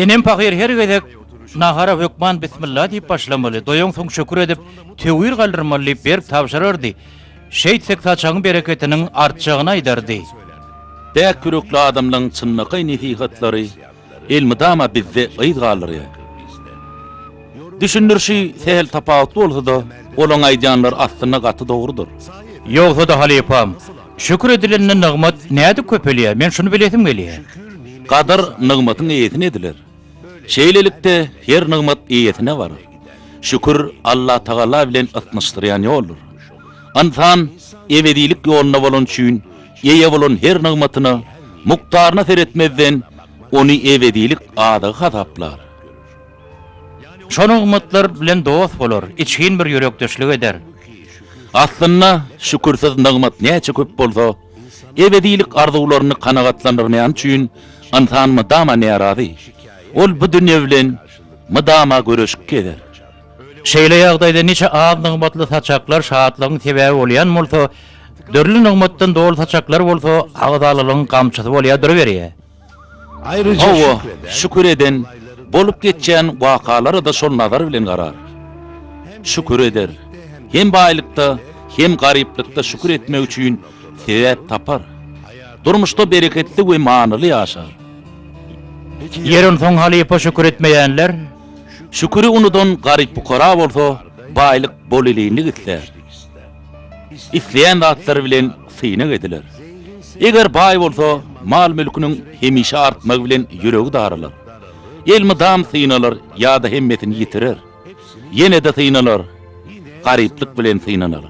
Enem pahyr her gezek nahara hökman Bismilla diýip başlamaly, doýaňsoň şükür edip, töwir galdyrmaly diýip berk tabşyrardy. Şeýtsek saçagyň bereketiniň artjagyny aýdardy. Päk ýürekli adamlaň çynlakaý nesihatlary elmydama bizde yz galdyrýar. Düşündirişi sähel tapawutly bolsa-da, olaň aýdýanlary aslynda gaty dogrudyr. Ýogsa-da halypam, şükür edilende nygmat nädip köpelýär, men şuny bilesim gelýär. Gadyr nygmatyň eýesine ediler. Şeýlelikde, her nygmat eýesine barar. Şükür Allatagala bilen ysnyşdyrýan ýoldur. Ynsan ebedilik ýolunda bolany üçin, eýe bolan her nygmatyna, mukdaryna seretmezden, ony ebedilik azygy hasaplar. Şo nygmatlar bilen dost bolar, içgin bir ýürekdeşlik eder. Aslynda, şükürsiz nygmat näçe köp bolsa, ebedilik arzuwlaryny kanagatlandyrmaýany üçin ynsan mydama närazy. Ol bu dünýe bilen mydama göreşip gezer. Şeýle ýagdaýda niçe az nygmatly saçaklar şatlygyň sebäbi bolýan bolsa, dürli nygmatdan doly saçaklar bolsa agzalalygyň gamçysy bolýar duruberýär. Hawa, şükür eden, bolup geçýän wakalara-da şol nazar bilen garar. Şükür eder. Hem baýlykda, hem garyplykda şükür etmek üçin sebäp tapar. Durmuşda bereketli we manyly ýaşar. Ýeri onsoň halypa şükür etmeýänler? Şüküri unudan garyp-pukara bolsa baýlyk bolelinlik islär. Isleýän zatlary bilen synag ediler. Eger baý bolsa, mal-mülküniň hemişe artmagy bilen ýüregi daralar. Elmydam synalar ýa-da hemmesini ýitirer. Ýene-de synalar, garyplyk bilen synanar.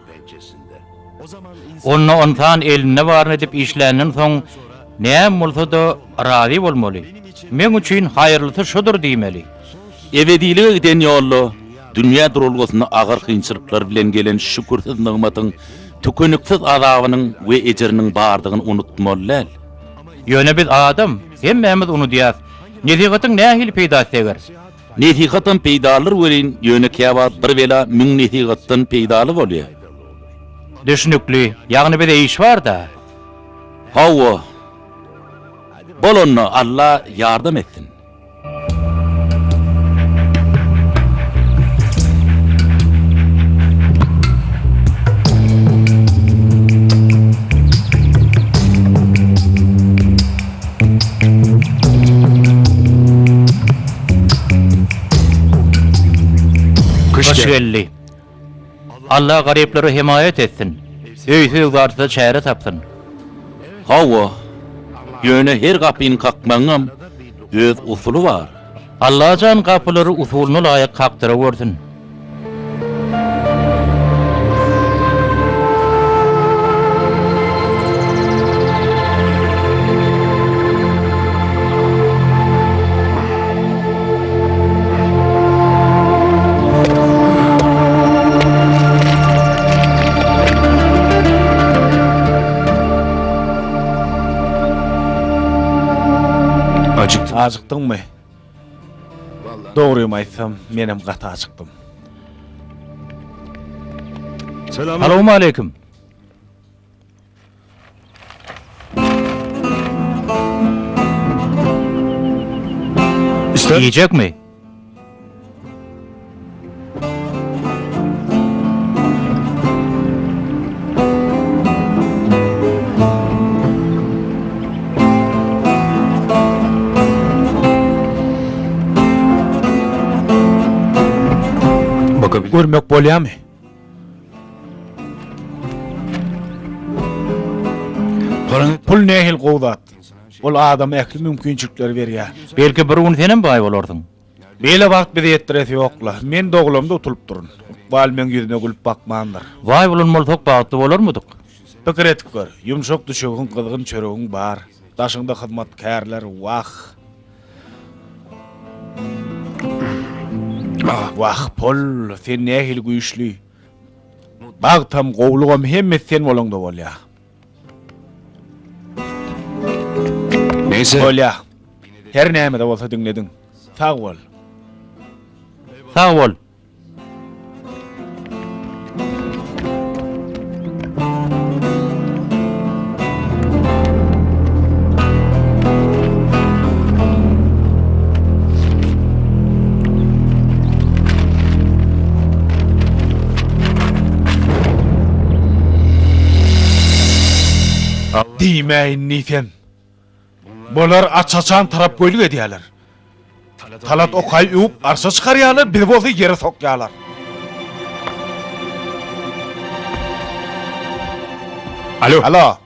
Onda ynsan elinde baryny edip işländen soň, näme bolsa-da razy bolmaly. Meň üçin haýyrlysy şudur diýmeli. Ebedilige giden ýolda dünýä duralgasynda agyr kynçylyklar bilen gelen şükürsiz nygmatyň tükeniksiz azabynyň we ejiriniň bardygyny unutmaly däl. Ýöne biz adam, hemmämiz unudýas. Nesihatyň nähili peýdasy deger? Nesihatam peýdalydyr welin, ýöne käwagt bir bela müň nesihatdan peýdaly bolýar. Düşnükli. Ýagny bize iş bar-da. Hawa. Bol onda, Alla ýardam etsin. Gyş geldi. Allah garyplara hemaýat etsin. Öýsüz-öwzarsyza çäre tapsyn. Hawa, ýöne her gapyny kakmagyňam öz usuly bar. Allajan gapylary usulyna laýyk kakdyrawersin. Ajykdyňmy? Dogrymy aýtsam, menem gaty ajykdym. Salowmaleýkim. Iýjekmi? Görmek bolýamy? Pul nähili gowy zat. Ol adama ähli mümkinçilikleri berýär. Belki bir gün senem baý bolarsyň. Beýle bagt bize ýetdiresi ýok-la. Men doglamda utulypdyryn. Ykbal meň ýüzüme gülüp bakmandyr. Baý bolan bolsak bagtly bolarmydyk? Pikir edip gör, ýumşak düşegiň, gyzgyn çöregiň bar. Daşyňda hyzmatkärler, wah! Wah, Pol, sen nähili güýçli! Bagtam, gowlugam hemmesi sen bolaňda bolýar. Neýse. Bolýar. Her näme-de bolsa diňlediň. Sag bol. Sag bol. Diýmäýin diýsem. Bular aç-açan tarapgöýlük edýärler. Talat Okaýy öwüp arşa çykarýarlar, bizi bolsa ýere sokýarlar. Alo. Alo.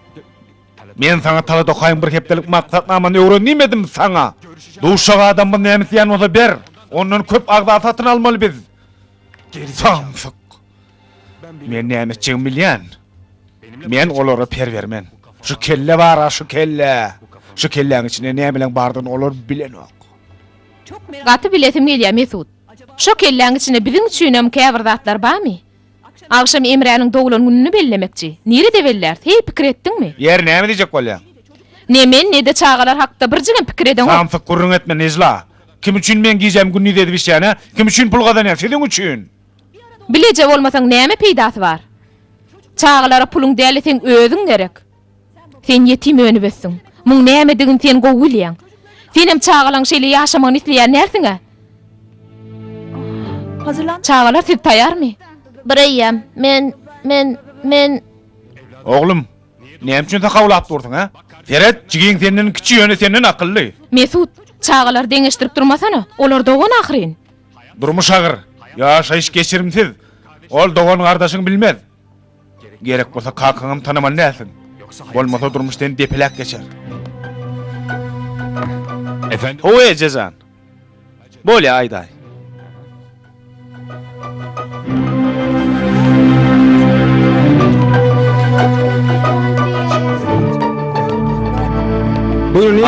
Men saňa Talat Okaýyň bir hepdelik maksatnamany öwren diýmedim saňa. Duşak adamymyz näme isleýän bolsa ber. Ondan köp agza satyn almaly biz. Samsyk. Men näme etjegimi bilýän. Men olara per bermen. Şu kelle bar-a, şu kelle. Şu kelläň içinde nämeleň bardygyny olar bilenok. Gaty bilesim gelýär, Mesut. Şo kelläň içinde biziň üçinem käbir zatlar barmy? Agşam Emräniň doglan gününi bellemekçi. Nirede belläris, heý pikir etdiňmi? Ýeri, näme diýjek bolýaň? Ne men, ne-de çagalar hakda birjigem pikir edeňok. Samsyk gürrüň etme, Nejla. Kim üçin men gijämi gündiz edip işleýän, hä? Kim üçin pul gazanýan? Siziň üçin! Bileje bolmasaň näme peýdasy bar? Çagalara puluň däl-de seň özüň gerek. Sen ýetim önüp ösdüň. Muň nämedigini sen gowy bilýäň. Senem çagalaň şeýle ýaşamagyny isleýän dälsiň-ä? Çagalar siz taýarmy? Bireýýäm. Men, men, men. Oglum, näme üçin sakawlap dursuň, hä? Seret, jigiň senden kiçi, ýöne senden akylly. Mesut, çagalary deňeşdirip durmasana. Olar dogan ahyryn. Durmuş agyr, ýaşaýyş geçirimsiz. Ol dogan-gardaşyňy bilmez. Gerek bolsa kakaňam tanamaly dälsiň. Bolmasa durmuş seni depeläp geçer. Hawa eje jan. Bolýa aýdaý.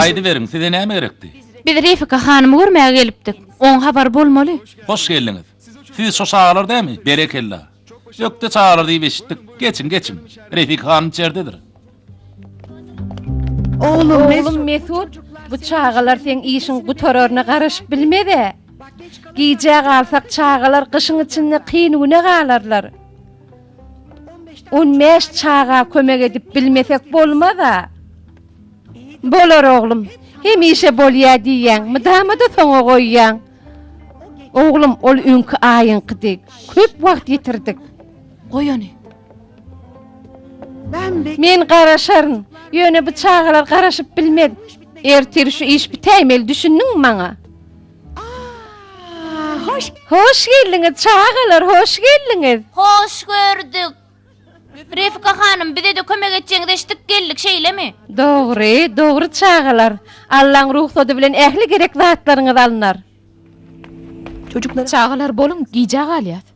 Aýdyberiň, size näme gerekdi? Biz Refika hanymy görmäge gelipdik. Oň habary bolmaly. Hoş geldiňiz. Siz şo çagalar dämi? Berekella. Ökde çagalar diýip eşitdik. Geçiň, geçiň. Refika hanym içerdedir. Oglum Mesut, bu çagalar seň işiň gutararyna garaşyp bilmez-ä. Gijä galsak çagalar gyşyň içinde kyn güne galarlar. On bäş çaga kömek edip bilmesek bolmaz-a. Bolar oglum. Hemişe bolýa diýýäň, mydama-da soňa goýýaň. Oglum, ol öňki aýyňkydy. Köp wagt ýitirdik. Goý ony. Men garaşaryn. Ýöne bu çagalar garaşyp bilmez. Ertir şu iş bitäýmeli, düşündiňmi maňa? Hoş geldiňiz, çagalar, hoş geldiňiz. Hoş gördük. Refika hanym, bize-de kömek etjegiňizi eşidip geldik, şeýlemi? Dogry, dogry çagalar. Allaň rugsady bilen ähli gerek zatlaryňyz alnar. Çagalar boluň, gijä galýas.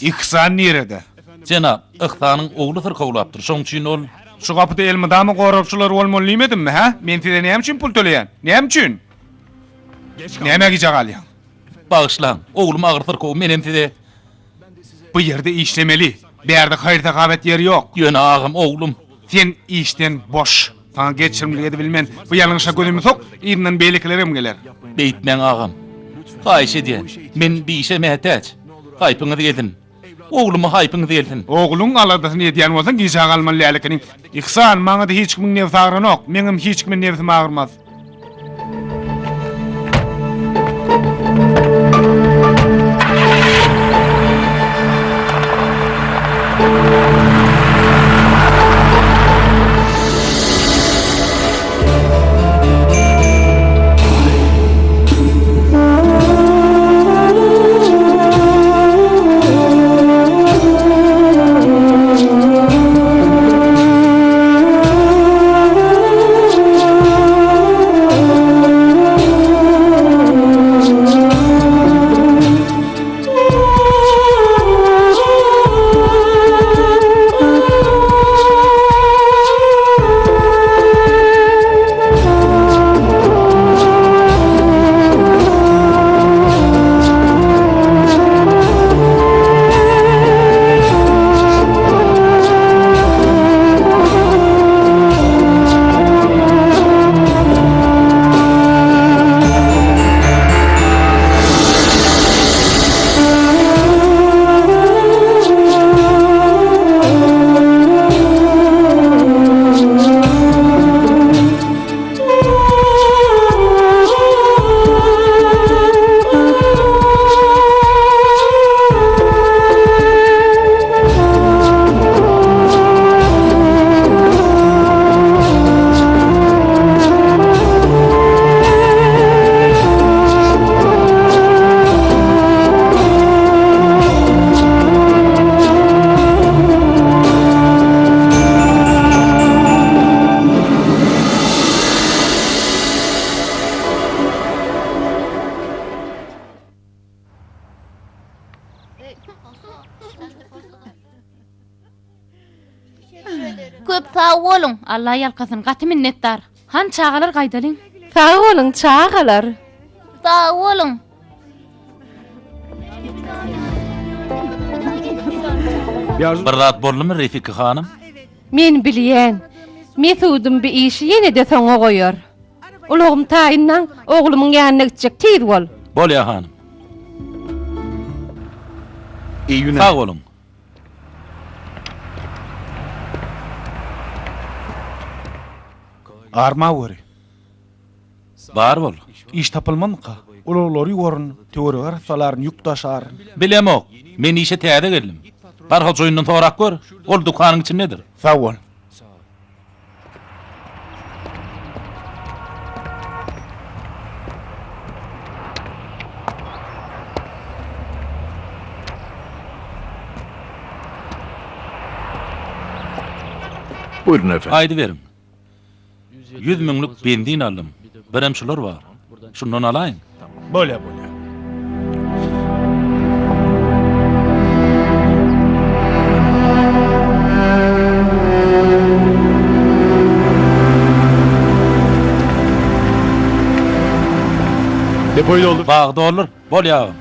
Yhsan nirede? Jenap, Yhsanyň ogly syrkawlapdyr, şoň üçin ol. Şu gapyda elmydama goragçylar bolmaly diýmedimmi, hä? Men size näme üçin pul töleýän? Näme üçin? Nämä gijä galýaň? Bagyşlaň, oglum agyr syrkaw, menem size. Bu ýerde işlemeli. Bärde haýyr-sahawat ýeri ýok. Ýöne agam, oglum. Sen işden boş. Saňa geçirimlik edibilmen. Bu ýalňyşa gözümi sok, yzyndan beýlekilerem geler. Beýtmäň agam. Haýyş edýän. Men bir işe mätäç. Haýpyňyz gelsin. Ogluma haýpyňyz gelsin. Ogluň aladasyny edýän bolsaň gijä galmaly däl ekeniň. Yhsan, maňa-da hiç kimiň nebsi agranok. Meňem hiç kime nebsim agyrmaz. Sag boluň, Alla ýalkasyn, gaty minnetdar. Hany çagalar gaýdalyň. Sag boluň çagalar. Sag boluň. Bir zat boldumy Refiki hanym? Men bilýän. Mesudym bi işi ýene-de soňa goýar. Ulagym taýynlaň, oglumyň ýanyna gitjek, tiz bol. Bolýa hanym. Sag boluň. Armaweri. Bar bol. Iş tapylmazmyka? Ulaglary ýuwaryn, töweregi arassalaryn, ýük daşaryn. Bilemok. Men işe täze geldim. Bar hojaýyndan sorap gör. Ol dükanyň içindedir. Sag bol. Buyurun efendim. Aýdyberiň. 100 müňlük benzin aldym. Birem şular bar. Şundan alaýyň. Bolýa, bolýa. Depoyu doldur. Bagy doldur. Bolýa agam.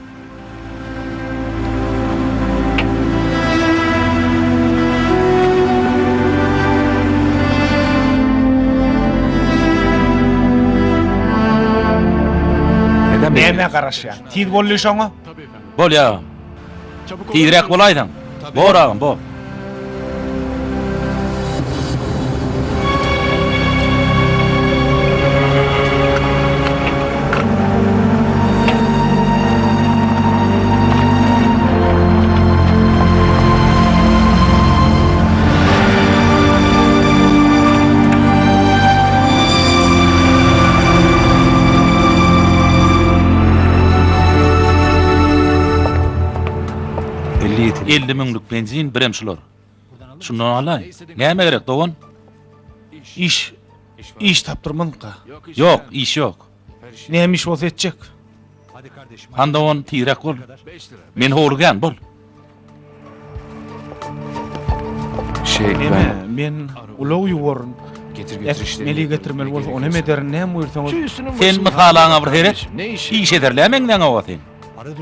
Nämä garaşýaň? Tiz boldy şoňa. Bolýa agam. Tizräk bolaýsaň. Bor agam, bor. 50 müňlük benzin birem şular. Şundan alaý. Näme gerek dogan? Iş iş tapdyrmanka. Ýok, iş ýok. Näme iş bolsa etjek. Han dogan tizräk bol. Men howlugýan, bol. Şey Neme, ben men ulag ýuwaryn. getir getir işlerini. Meli getirmeli bolsa ony hem ederin. Näme buýursaňyz. Sen mysalaňa bir seret. Iş ederlä meňzeň owa sen.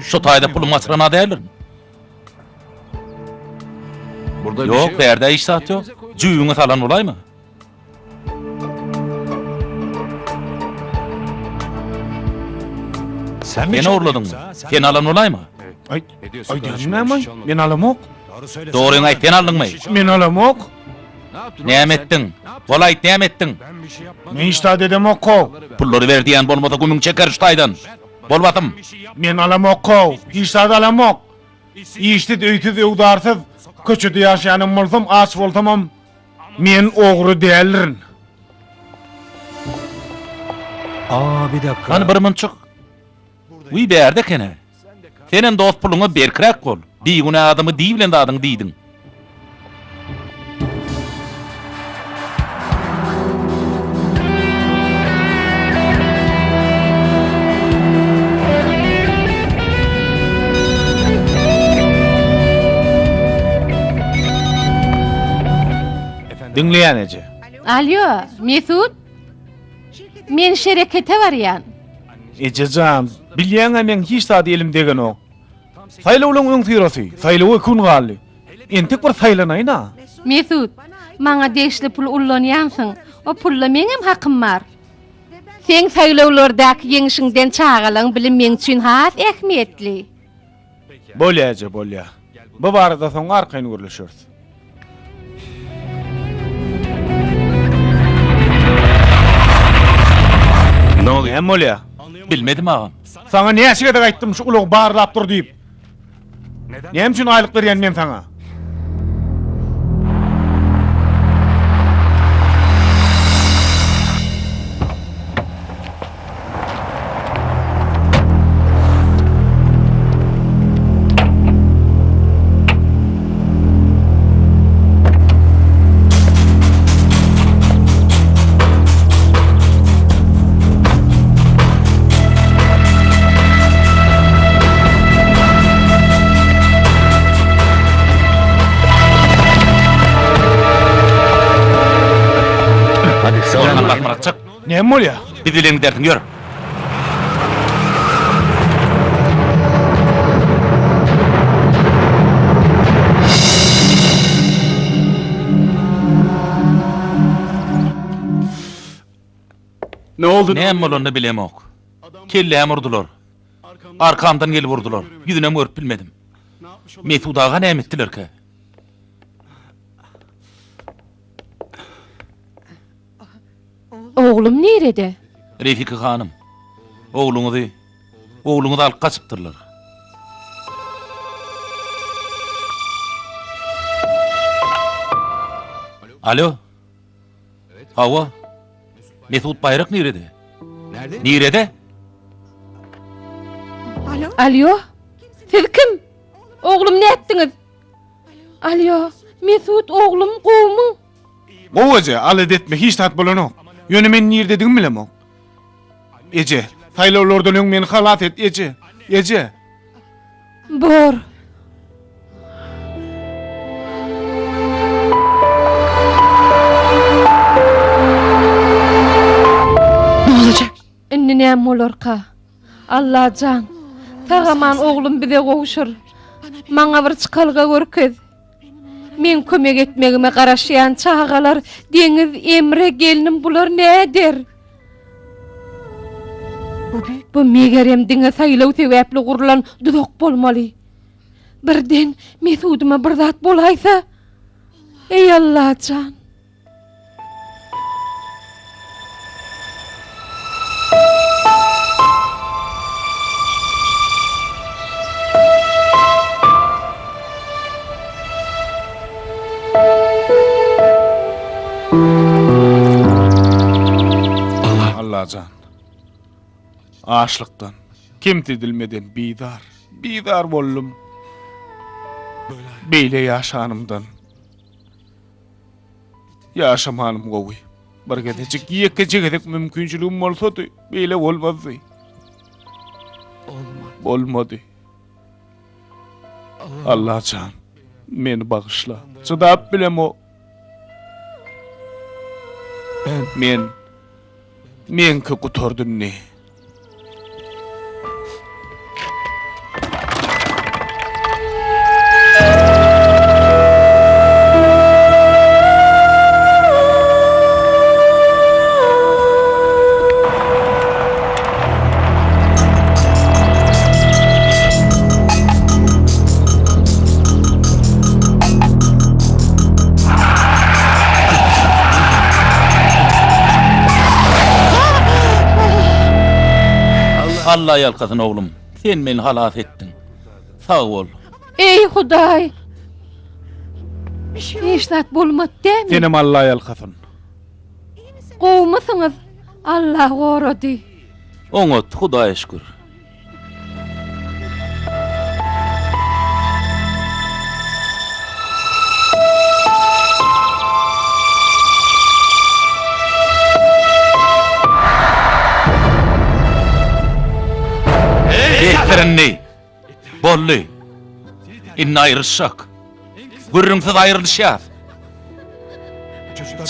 Şu taýda puluň gaçyran-a däldirin. Burada bir şey Ýok, yok. bärde iş zat ýok. Jübüňe salan bolaýma. Sen mi Sen ogurladyňmy? Sen alan bolaýma. Aý, aýdýanyň näme? Men alamok. Dogryňy aýt, sen aldyňmy? Men alamok. Näme etdiň? Bol aýt, näme etdiň? Men hiç zat edemok how. Pullary ber diýen bolmasa gümüň çeker şu taýdan. Bol basym. Men alamok how. Hiç zat alamok. Işsiz, öýsüz, öwzarsyz köçede ýaşaýanam bolsam, aç bolsamam men ogry däldirin. Hany bir munçuk. Wiý bärde ekeni. Senem dost puluňa berkräk bol. Bigünä adamy diý bilen zadyňy diýdiň. Diňleýän eje. Alýo, Mesut. Men şerekete barýan. Eje jan, bilýäň-ä meň hiç zada elim degenok. Saýlawlaň öňüsyrasy, saýlawa iki gün galdy. Entek bir saýlanaýyn-a. Mesut, maňa degişli pul ullanýansyň. O pulda meňem hakym bar. Seň saýlawlardaky ýeňşiňden çagalaň bilim meň üçin has ähmiýetli. Bolýa eje, bolýa. Bu barada soň arkaýyn gürleşeris. Näme bolýa? Bilmedim agam. Saňa näçe gezek aýtdym şu ulagy barlap dur diýip. Näme üçin aýlyk berýän men saňa? Näme bolýar? Biz bilen gidersiň, ýör. Ne oldu? Näme bolanyny bilemok. Kelläme urdular. Arkamdan gelip urdular. Ýüzünem görüp bilmedim. Mesut aga näme etdilerkä? Oglum nirede? Refika hanym, ogluňyzy, ogluňyzy alyp gaçypdyrlar. Alo. Hawa. Mesut Baýrak nirede? Nirede? Alýo. Siz kim? Oglum nätdiňiz? Alýo, Mesut oglum gowumyň? Gowy eje, alada etme, hiç zat bolanok. Ýöne men nirededigimi bilemok. Eje, saýlawlardan öň meni halas et, eje. Eje. Bor. Indi näme bolarka? Allajan, sag-aman oglum bize gowşur. Maňa bir çykalga görkez. Meň kömek etmegime garaşýan çagalar, Deňiz, Emre, gelnim bular näder? Bu megerem diňe saýlaw sebäpli gurlan duzak bolmaly. Birden Mesudyma bir zat bolaýsa? Eý Allajan! Allajan. Açlykdan, kemsidilmeden bizar, bizar boldum. Beýle ýaşanymdan. Ýaşamanym gowy. Bir gezejik, ýekeje gezek mümkinçiligim bolsady, beýle bolmazdy. Bolmady. Allajan, meni bagyşla. Çydap bilemok. Men, meňki gutardy indi. Alla ýalkasyn oglum, sen meni halas etdiň. Sag bol. Eý Hudaý! Hiç zat bolmady dämi? Senem Alla ýalkasyn. Gowumysyňyz? Alla gorady. Oňat, Hudaýa şükür. Besdir indi. Boldy. Indi aýrylyşjak. Gürrüňsiz aýrylyşýas.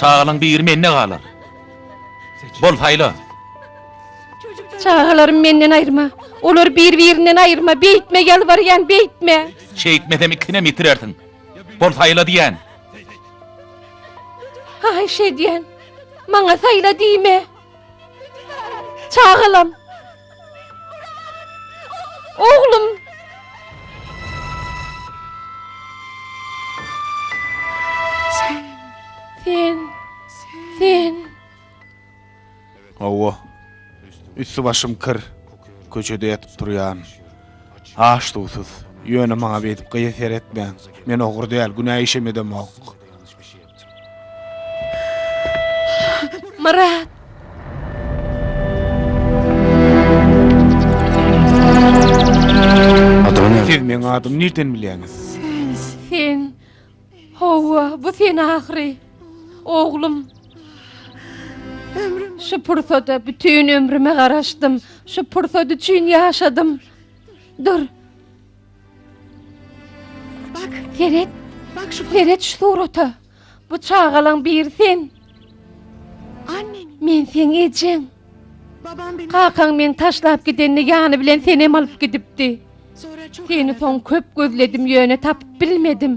Çagalaň biri mende galar. Bol saýla. Çagalarymy menden aýyrma. Olary bir-birinden aýyrma. Beýtme, ýalbarýan, beýtme. Şeýtmesem ikisinem ýitirersiň. Bol saýla diýýän. Haýyş edýän. Maňa saýla diýme. Çagalam. Oglum. Sen. Sen. Hawa. Üsti-başym kir. Köçede ýatyp turýan. Aç-suwsuz. Ýöne maňa beýdip gyýa seretmäň. Men ogry däl, günä işem edemok. Myrat! Siz meň adymy nirden bilýäňiz? Sen. Hawa, bu sen ahyry. Oglum. Şu pursada bütin ömrüme garaşdym. Şu pursat üçin ýaşadym. Dur. Seret. Seret şu surata. Bu çagalaň biri sen. Men seň ejeň. Kakaň meni taşlap gidende ýany bilen senem alyp gidipdi. Seni soň köp gözledim ýöne tapyp bilmedim.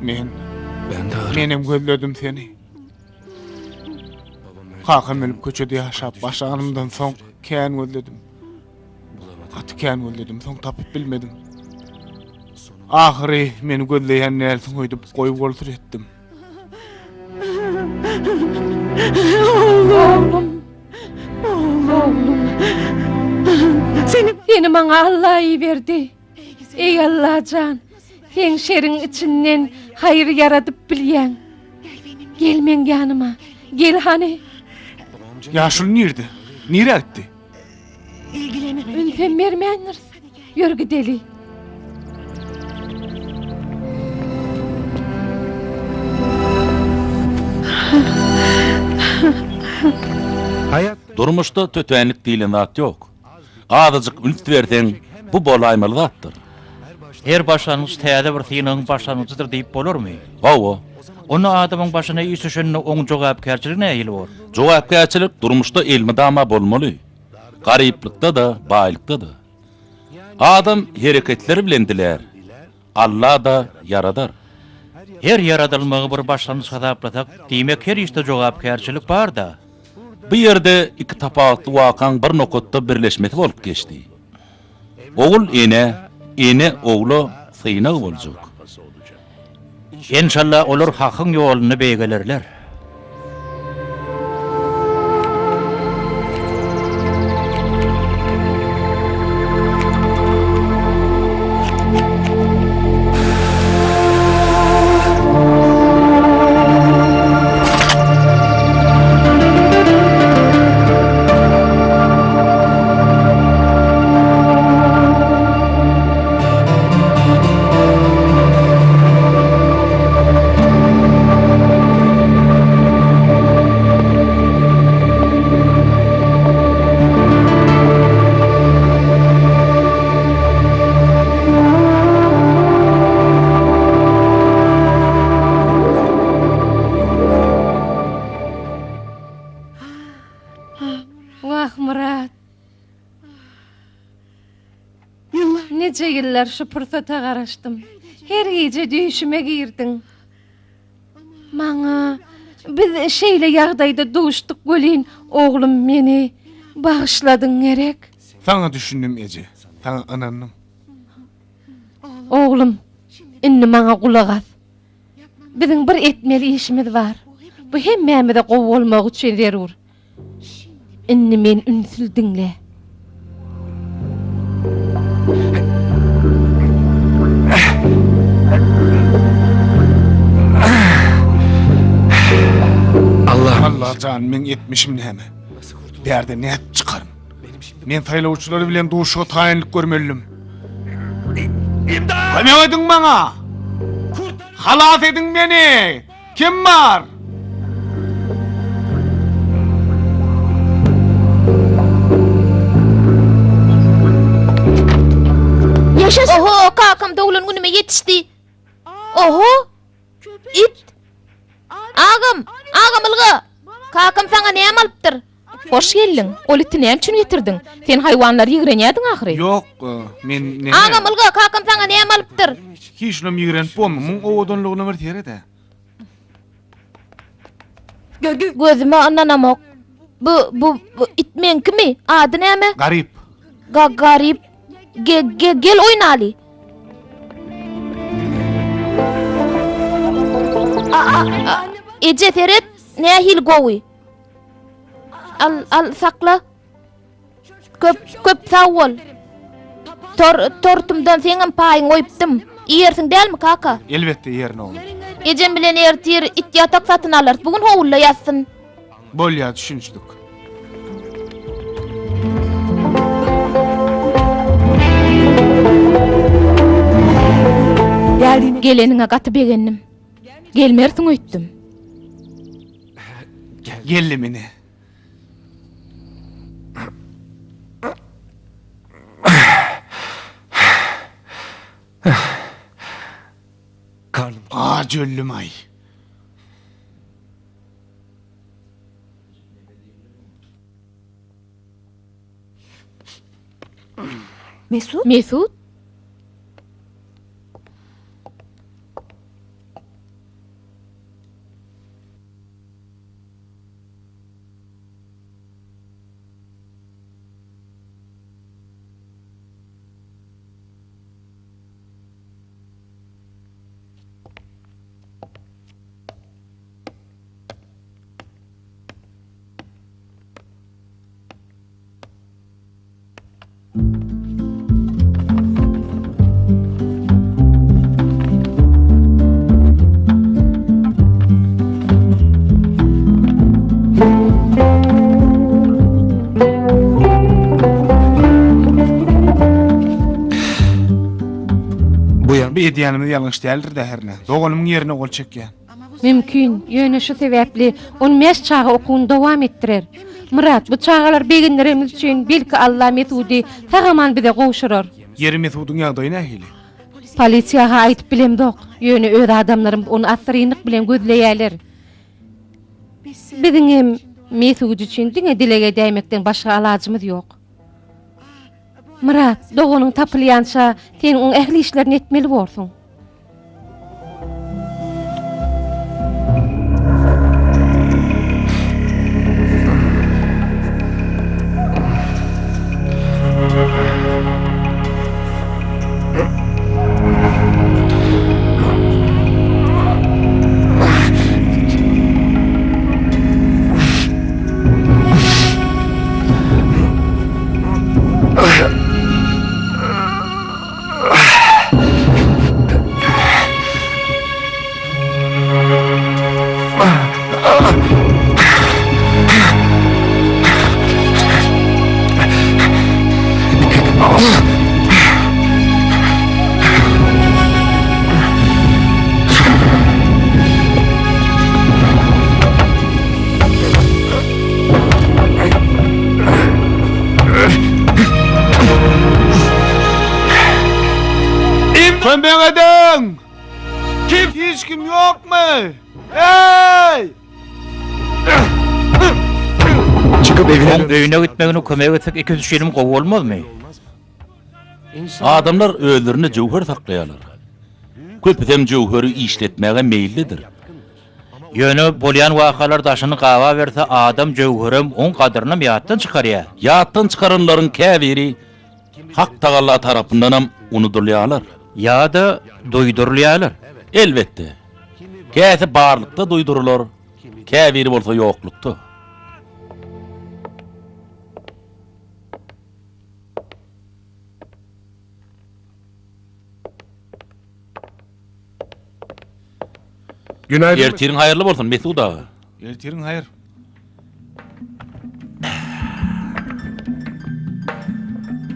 Men Menem gözledim seni. Kakam ölüp köçede ýaşap başlanymdan soň kän gözledim. Gaty kän gözledim, soň tapyp bilmedim. Ahyry meni gözleýän dälsiň öýdüp goýup bolsun etdim. Oglum. Oglum. Seni maňa Alla iberdi. Eý Allajan, sen şeriň içinden haýyr ýaradyp bilýäň. Gel meň ýanyma. Gel hany. Ýaşuly nirde? Nirä gitdi? Ünsem bermändiris. Ýör gideli. Durmuşda tötänlik diýlen zat ýok. Azajyk üns berseň, bu bolaýmaly zatdyr. Her başlangyç täze bir synagyň başlangyjydyr diýip bolarmy? Hawa. Onda adamyň başyna iş düşende oň jogapkärçiligi nähili bor? Jogapkärçilik durmuşda elmydama bolmaly. Garyplykda-da, baýlykda-da. Adam hereketleri bilen dilär, Alla-da ýaradar. Her ýaradylmagy bir başlangyç hasaplasak, diýmek her işde jogapkärçilik bar-da. Bu ýerde iki tapawutly wakaň bir nokatda birleşmesi bolup geçdi. Ogul enä, ene ogla synag boljak. Enşalla olar Hakyň ýolunda beýgelerler. Wah, Myrat. Nije ýyllar şu pursata garaşdym. Her gije düýşüme girdiň. Maňa biz şeýle ýagdaýda duşduk welin, oglum meni bagyşladyň gerek? Saňa düşündim eje, saňa ynandym. Oglum, indi maňa gulak as. Biziň bir etmeli işimiz bar. Bu hemmämize gowy bolmagy üçin zerur. Indi meni ünsli diňle. Allajan meň etmişim näme? Bärde nädip çykaryn? Men saýlawçylar bilen duşuşyga taýynlyk görmelidim. Kömek ediň maňa! Halas ediň meni! Kim bar? Oho, kakam doglan günüme ýetişdi. Oho! It! Agam! Agam ylga! Kakam saňa näme alypdyr? Hoş geldiň. Ol iti näme üçin getirdiň? Sen haýwanlary ýigrenýärdiň ahyry. Ýok, men näme? Agam ylga, kakam saňa näme alypdyr? Hiç şunam ýigrenip bolma, muň owadanlygyna bir seret-ä. Gözüme ynanamok. Bu, bu, bu it meňkimi? Ady näme? Garyp. Ga, garyp. Ge, ge, gel oýnaly. A, a, a, eje seret, nähili gowy. Al, al, sakla. Köp, köp sag bol. Tor, tortumdan seňem paýyňy goýupdym. Iýersiň dälmi, kaka? Elbetde iýerin, oglum. Ejem bilen ertir it ýatak satyn alarys. Bu gün howluda ýatsyn. Bolýar, düşünişdik. Geleniňe gaty begendim. Gelmersiň öýtdüm. Geldim ine. Aç öldüm-aý. Mesut? Mesut? Bu edýänimiz ýalňyş däldir-dä hernä. Doganymyň ýerine gol çekýän. Mümkin, ýöne şu sebäpli on bäş çaga okuwyny dowam etdirer. Myrat, bu çagalary begendiremiz üçin belki Alla Mesudy sag-aman bize gowşurar. Ýeri Mesudyň ýagdaýy nähili? Polisiýa-ha aýdyp bilemzok, ýöne öz adamlarymyz ony assyrynlyk bilen gözleýärler. Biziňem Mesut üçin diňe dileg edäýmekden başga alajymyz ýok. Myrat, doganyň tapylýança sen oň ähli işlerini etmeli borsuň. Kömek ediň! Kim? Hiç kim ýokmy? Eý! Çykyp evine Oň öýüne gitmegine kömek etsek ikisi üçinem gowy bolmazmy? Adamlar özlerinde jöwher saklaýarlar. Köpüsem jöwheri işletmäge meýillidir. Ýöne bolýan wakalar daşyny gababerse adam jöwherem oň gadyrynam ýatdan çykarýar. Ýatdan çykaranlaryň käbiri Hak Tagalla tarapyndanam unudylýarlar. Ýa-da duýdurylýarlar. Elbetde. Käsi barlykda duýdurylar, käbiri bolsa ýoklukda. Günaydın. Ertiriň haýyrly bolsun, Mesut aga. Ertiriň haýyr.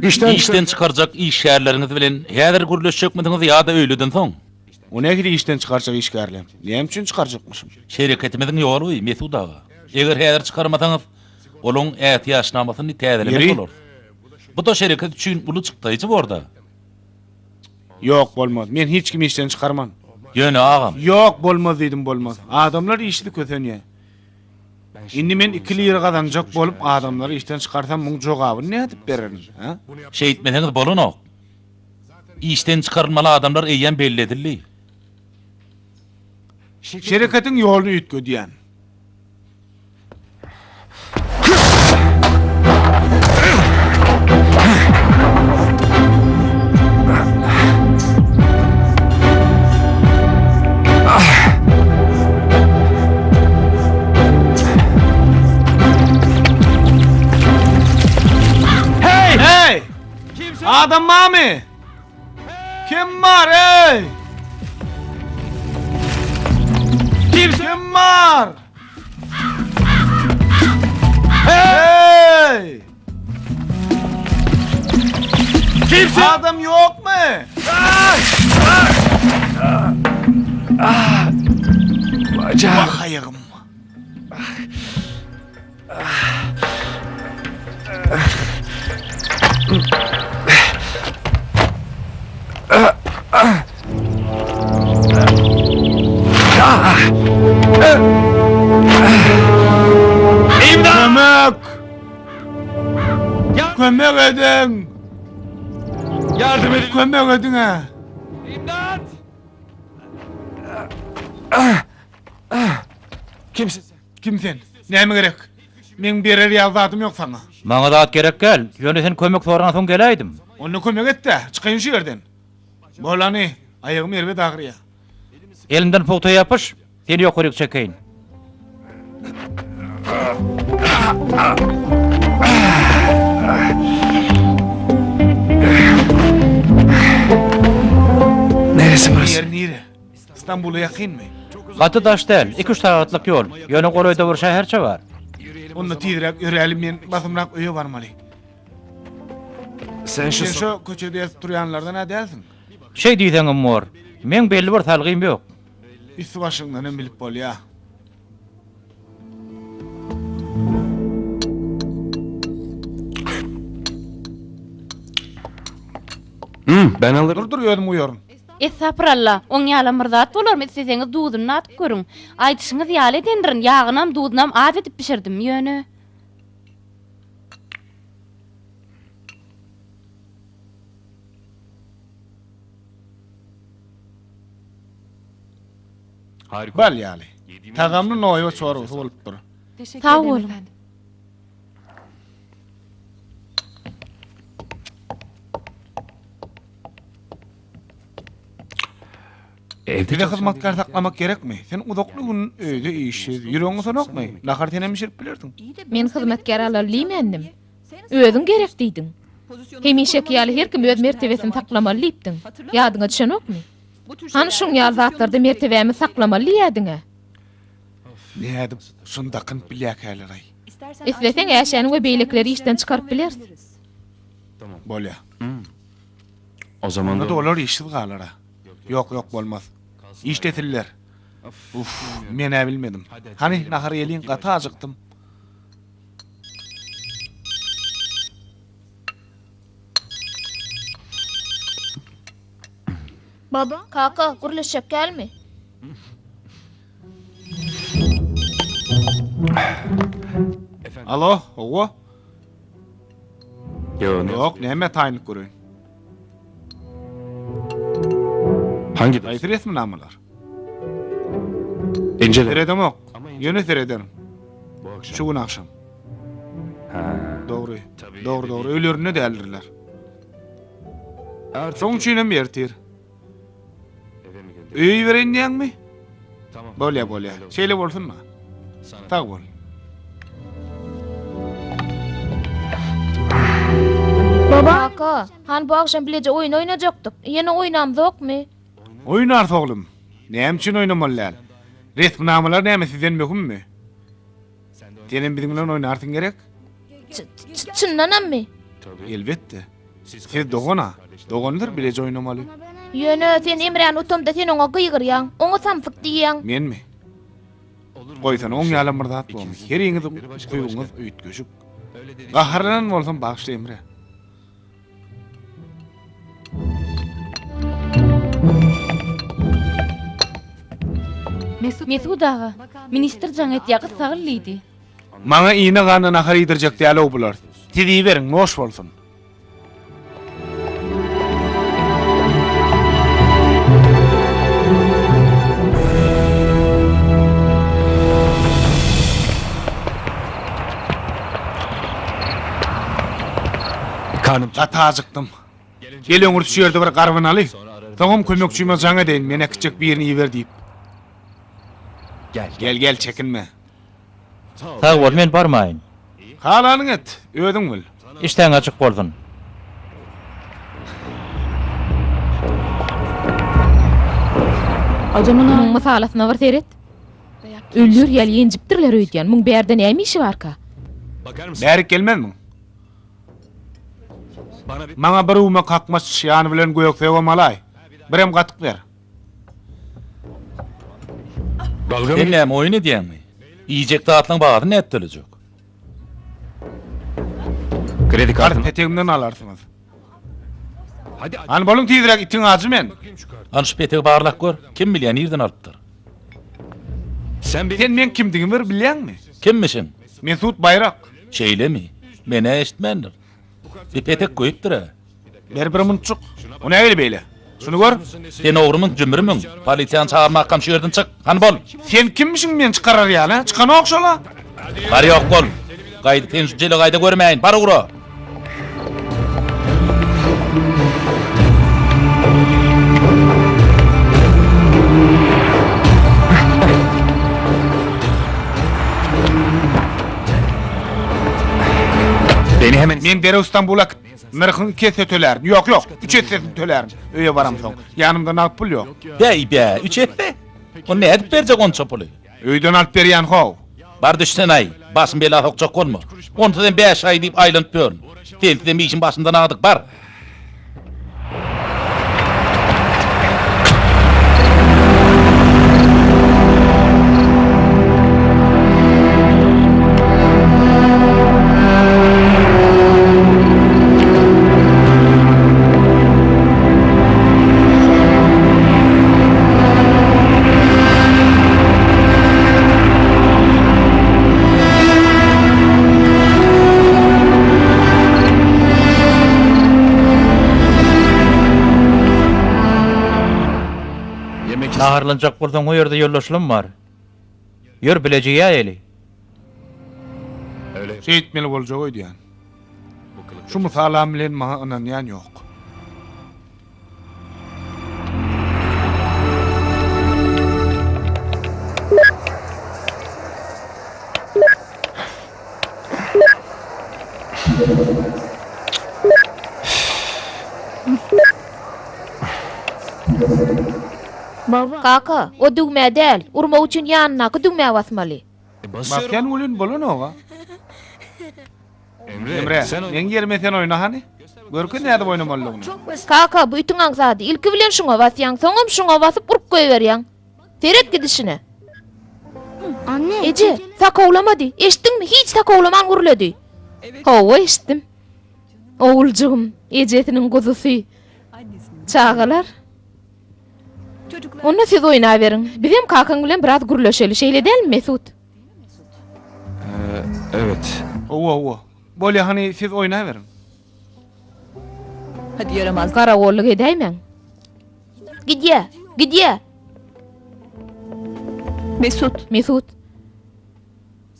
İşten, Işden çykarjak işgärleriňiz bilen häzir gürleşjekmisiňiz ýa-da öýleden soň? O nähili işden çykarjak işgärler? Näme üçin çykarjakmyşym? Şereketimiziň ýoly, Mesut aga. Eger häzir çykarmasaňyz, olaň ätiýaçnamasyny täzelemek Ýeri? bolar. Bu-da şereket üçin uly çykdaýjy bor-da. Ýok, bolmaz. Men hiç kimi işden çykarman. Ýöne agam. Ýok, bolmaz diýdim, bolmaz. Adamlar işsiz kösenýär. Indi men iki lira gazanjak bolup adamlary işden çykarsam muň jogabyny nädip bererin, hä? Şeýtmeseňiz bolanok. Işden çykarylmaly adamlar eýýäm belli edildi. Şereketiň ýoluny üýtgedýän. Hey! Hey! Adam barmy? Kim bar ey? Kim bar? Hey! Kimse Adam ýokmy? Wah aýagym. Kömek! Kömek ediň! Ýardam ediň! Kömek ediň-ä! Imdat! Kimsin sen? Kim sen? Näme gerek? Meň berer ýaly zadym ýok saňa. Maňa zat gerek däl. Ýöne sen kömek soransoň geläýdim. Onda kömek et-dä, çykaýyn şu ýerden. Bolany, aýagym erbet agyrýar. Elimden pugta ýapyş, seni ýokaryk çekeýin. Neresi Bu burası? ýer nire? Stambula ýakynmy? Gaty daş däl, iki-üç sagatlyk ýol. Ýöne golaýda bir şäherçe bar. Onda tizräk ýöräli, men basymrak öýe barmaly. Sen şu Sen şo köçede ýatyp durýanlardan-a dälsiň? Şeý diýseňem bor. Meň belli bir salgym ýok. Üsti-başyňdan hem bilip bolýa. Hmm, ben alırım. Dur, dur, özüm guýaryn. Estapyralla, oň ýalam bir zat bolarmy, isleseňiz duzuny dadyp görüň. Aýdyşyňyz ýaly edendirin, ýagynam, duzunam az edip bişirdim, ýöne. Bal ýaly. Tagamly noýba çorbasy bolupdyr. Sag boluň. Bize hyzmatkär saklamak gerekmi? Sen uzakly gün öýde işsiz, ýüregiň gysanokmy? Nahar senem bişirip bilersiň. Men hyzmatkär alaly diýmändim. Özüň gerek diýdiň. Hemişeki ýaly her kim öz mertebesini saklamaly diýipdiň. Ýadyňa düşenokmy? Hany şuň ýaly zatlarda mertebämi saklamaly diýýädiň-ä. Nädip şuny dakynyp bilýärkäler-aý? Isleseň Äşäni we beýlekileri işden çykaryp bileris. Bolýa. O zaman Onda-da olar işsiz galar-a. Ýok, ýok, bolmaz. Işlesinler. Uf, men-ä bilmedim. Hany, nahar iýeliň, gaty ajykdym. Baba. Kaka, gürleşjek dälmi? Alo, hawa. Ýok, Ýok, näme taýynlyk göreýin? Hangi Haýsy resminamalar? Ince Seredemok. Ýöne serederin. Şu gün agşam. Ha. Dogry. Dogry, dogry. Öýlerinde däldirler. Şoň üçin hem ertir. Öýe ibereýin diýýäňmi? Bolýa, bolýa. Şeýle bolsun-da. Sag bol. Baba. Kaka, hany bu agşam bileje oýun oýnajakdyk. Ýene oýnamzokmy? Oýnarys oglum. Näme üçin oýnamaly däl? Resminamalar näme sizden möhümmi? Senem biziň bilen oýnarsyň gerek? Çyndanammy? Elbetde. Siz dogan-a. Dogandyr bileje oýnamaly. Ýöne sen Emräni utamda sen oňa gygyrýaň. Oňa samsyk diýýäň. Menmi? Goýsana oň ýalam bir zat bormy? Heriňiziň ukybyňyz üýtgeşik. Gaharlanan bolsam bagyşla Emre. Mesut aga, ministr jaň etýär, gyssagyl diýdi. Maňa iýne gana nahar iýdirjek däl-ow bular. Siz iýiberiň, noş bolsun. Gaty ajykdym. Gel öňürti şu ýerde bir garbynaly. Soňam kömekçime jaň edeýin, meni äkitjek birini iber diýip. Gel, gel, çekinme. Sag bol, men barmaýyn. Halanyňy et, özüň bil. Işdäň açyk bolsun. Munuň mysalasyna bir seret. Öldür ýaly ýenjipdirler öýdýän. Muň bärde näme işi barka? Bärik gelmezmiň? Maňa bir üwme kakmaç ýany bilen gök sögem alaý. Birem gatyk ber. Sen näme oýun edýäňmi? Iýjek zatlaň bahasyny nädip tölejek? Kredi Kart kartyny. petegimden alarsyňyz. Hany boluň tizräk itiň ajy men. Hany şu petegi barlap gör. Kim bilýär nirden alypdyr? Sen Sen meň kimdigimi bir bilýäňmi? Kimmişiň? Mesut Baýrak. Şeýlemi? Men-ä eşitmändir. Bir petek goýupdyr-a. Ber bir munçuk. O nähili beýle? Şuny gör. Sen ogrumyň, jümrümiň? Polisiýany çagyrmakam şu ýerden çyk. Hany bol. Sen kimmişiň meni çykarar ýaly, hä? Çykanok şol-a. Bar ýok bol. Gaýdyp seni şu jelegaýda görmäýin. Bar ugra. Beni hemen Meni derew Stambula äkit. Nyrhyň iki esse tölärin. Ýok, ýok, üç essesini tölärin. Öýe baramsoň. Ýanymda nagt pul ýok. Bäý-bä, üç esse? Ony nädip berjek onça puly? Öýden alyp berýän how. Bar düşsen-aý, başym bela sokjak bolma. Onsuz hem bäş aý diýip aýlanyp ýörün. Sensizem işim başymdan agdyk, bar. Naharlanjak bolsaň o ýerde ýoldaşlam bar. Ýör bileje iýäýeli. Şeýtmeli boljak öýdýän. Şu mysalam bilen maňa ynanýan ýok. Kaka, o düwmä däl, urmak üçin ýanyndaky düwmä basmaly. Basýan welin bolanok-a. Emre, meň ýerime sen oýna hany. Görkez nädip oýnamalydygyny. Kaka, bu itiň aňsady. Ilki bilen şuňa basýaň, soňam şuňa basyp urup goýberýäň. Seret gidişine. Eje, sakawlamady. Eşitdiňmi? Hiç sakawlaman gürledi. Hawa, eşitdim. Oguljygym, ejesiniň guzusy. Çagalar. Onda siz oýnaberiň. Bizem kakaň bilen biraz gürleşeli, şeýle dälmi, Mesut? Evet. Hawa, hawa. Bolýa, hany siz oýnaberiň. Garagolluk edäýmäň. Gidýä, gidýä. Mesut. Mesut.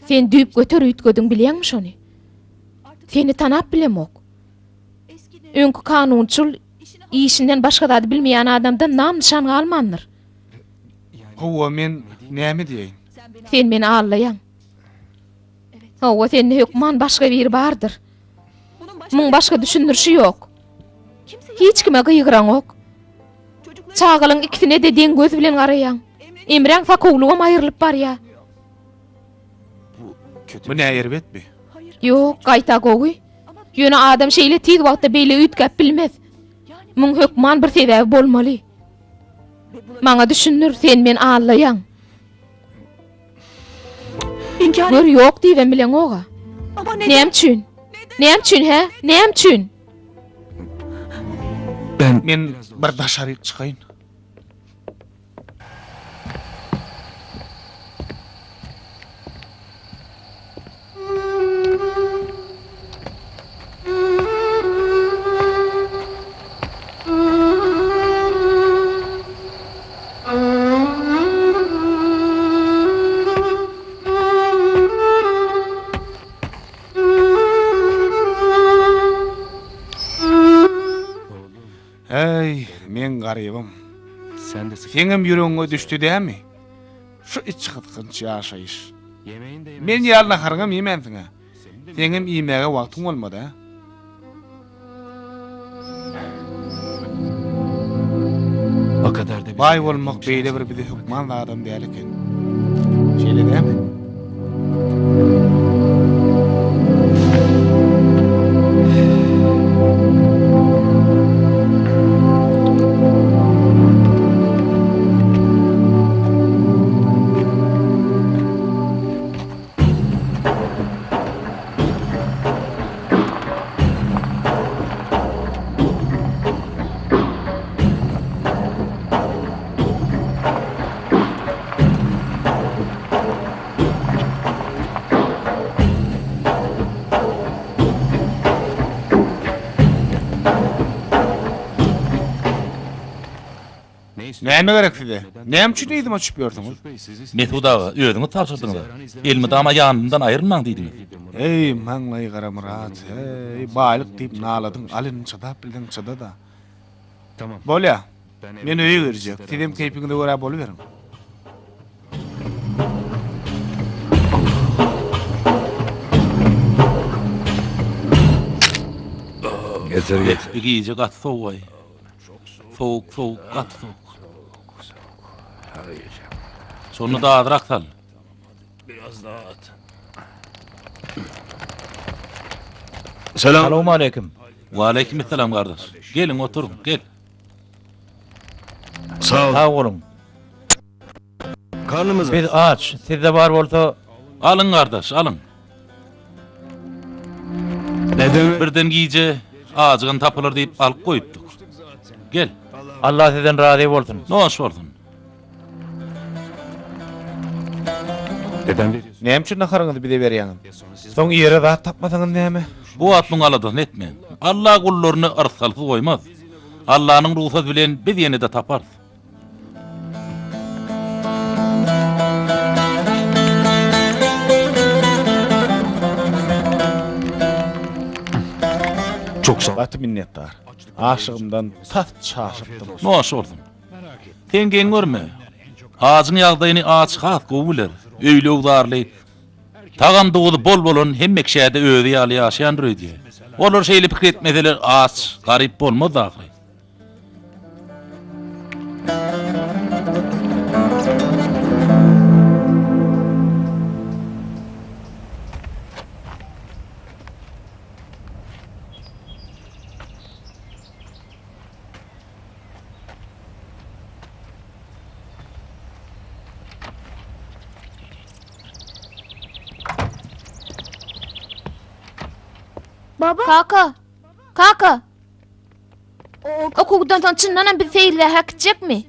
Sen düýpgöter üýtgediň bilýäňmi şony? Seni tanap bilemok. Öňki kanunçyl, işinden başga zady bilmeýän adamdan nam-nyşan galmandyr. Hawa, men näme diýeýin? Sen meni aldaýaň. Hawa, sende hökman başga biri bardyr. Muň başga düşündirişi ýok. Hiç kime gygyraňok. Çagalaň ikisine-de deň göz bilen garaýaň. Emräň sakawlygam aýrylyp barýa. Bu nä erbetmi? Ýok, gaýta gowy. Ýöne adam şeýle tiz wagtda beýle üýtgäp bilmez. Muň hökman bir sebäbi bolmaly. Maňa düşündir, sen meni aldaýaň. Gör ýok diýibem bileňog-a. Näme üçin? Näme üçin, hä? Näme üçin? Men bir daşaryk çykaýyn. Äý, meň garybym. Seňem ýüregiňe düşdi dämi? Şu içgysgynç ýaşaýyş. Men ýaly naharyňam iýmänsiň-ä. Seňem iýmäge wagtyň bolmady-a. Baý bolmak beýle bir bize hökman zadam däl eken. Şeýle dälmi? Näme gerek size? Näme üçin yzyma düşüp ýörsüňiz? Mesut aga, özüňiz tabşyrdyňyz-a. Elmydama ýanymdan aýrylmaň diýdiňiz. Eý, maňlaýy gara Myrat, heý, baýlyk diýip naladyň, al indi çydap bilseň çyda-da. Bolýa. Men öýe girjek. Sizem keýpiňize görä boluberiň. Bu gije gaty sowugaý. Sowuk, sowuk, gaty sowuk. Şonda-da azrak sal. Salowmaleýkim. Waleýkim essalam gardaş. Geliň oturyň, gel. Sag boluň. Biz aç, sizde bar bolsa. Alyň gardaş, alyň. Birden gije ajygan tapylar diýip alyp goýupdyk. Gel. Allah sizden razy bolsun. Noş bolsun. Näme üçin naharyňyzy bize berýäňiz? Soň iýere zat tapmasaňyz näme? Bu wagt muň aladasyny etmäň. Alla gullaryny yrsgalsyz goýmaz. Allanyň rugsady bilen biz ýene-de taparys. Gaty minnetdar. Aşygymdan tas çaşypdym. Noş bolsun. Sen geň görme. Ajyň ýagdaýyny aç has gowy biler. Öýli-öwzarly, tagam-duzy bol bolan hemme kişä-de özi ýaly ýaşaýandyr öýdýär. Olar şeýle pikir etmeseler aç, garyp bolmazdy ahyry. Kaka! Kaka! Okuwdan soň çyndanam bizi seýilgähe äkitjekmi?